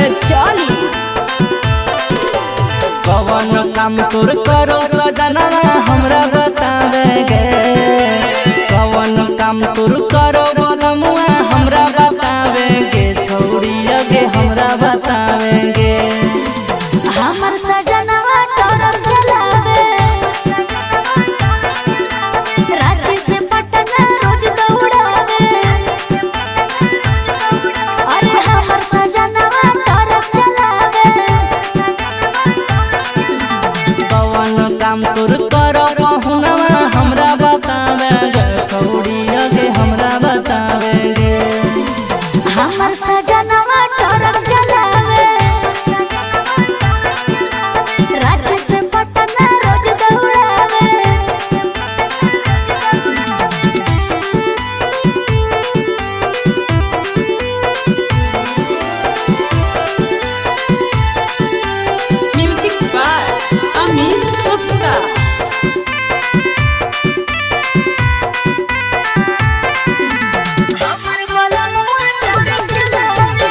के चली। कवन काम तोर करो सजना हमरा बतावे गे, कवन काम तोर करो बलमुआ हमरा बतावे गे, छौड़ी गे हमरा बतावे गे। हमर सजनवा टरक चलावे, रांची से पटना रोज दौड़ावे। अरे हमर सजनवा टरक चलावे। कवन काम तोर करो पहुनवा हमरा बतावे गे, छौड़ी गे हमरा बतावे गे। हमर सजनवा टरक चलावे, रांची से पटना रोज दौड़ावे। Music by Amit Gupta. हमर बलमुआ टरक चलावे।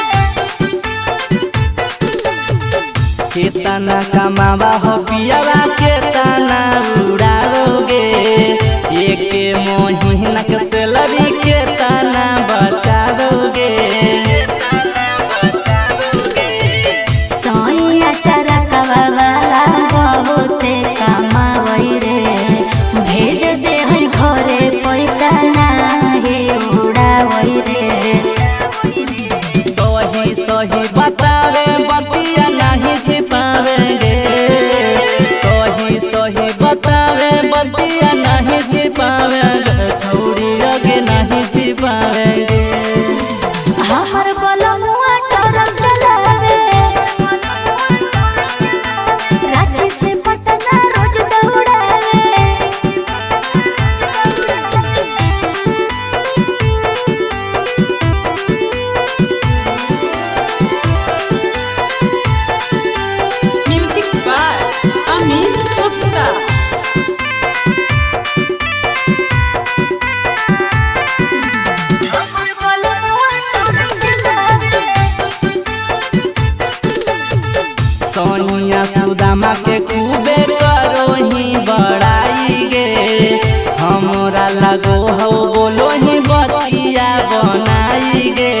केतना कमावा हो पियावा केतना उड़ाओगे, एक महीना के सैलरी केतना बचाओगे। सोइया टरकवा वाला बहुते कमावई रे, भेज दे है घरे पैसा नाही उड़ावई रे। सही सही बतावे बतिया नहीं छिपावे गे, सही सही बतावे बतिया नहीं छिपावे गे, छौड़ी गे नहीं छिपावे गे। हमर बलमुआ टरक चलावे, रांची से पटना रोज दौड़ावे। Music by Amit Gupta. हमर बलमुआ टरक चलावे। सोनिया सुदामा के खूबे करो ही बड़ाई गे, हमरा लगो हो बोलो ही बतिया बनाई गे।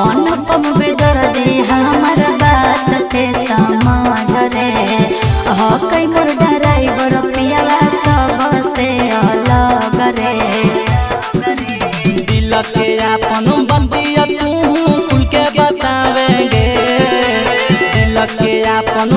अनुपम बेदर्दी हमर बात ते समझ रे, हकै मोर ड्राइवर पियावा सबसे अलग रे। दिल के अपन बतिया तू खुल के बतावे गे, दिल के अपन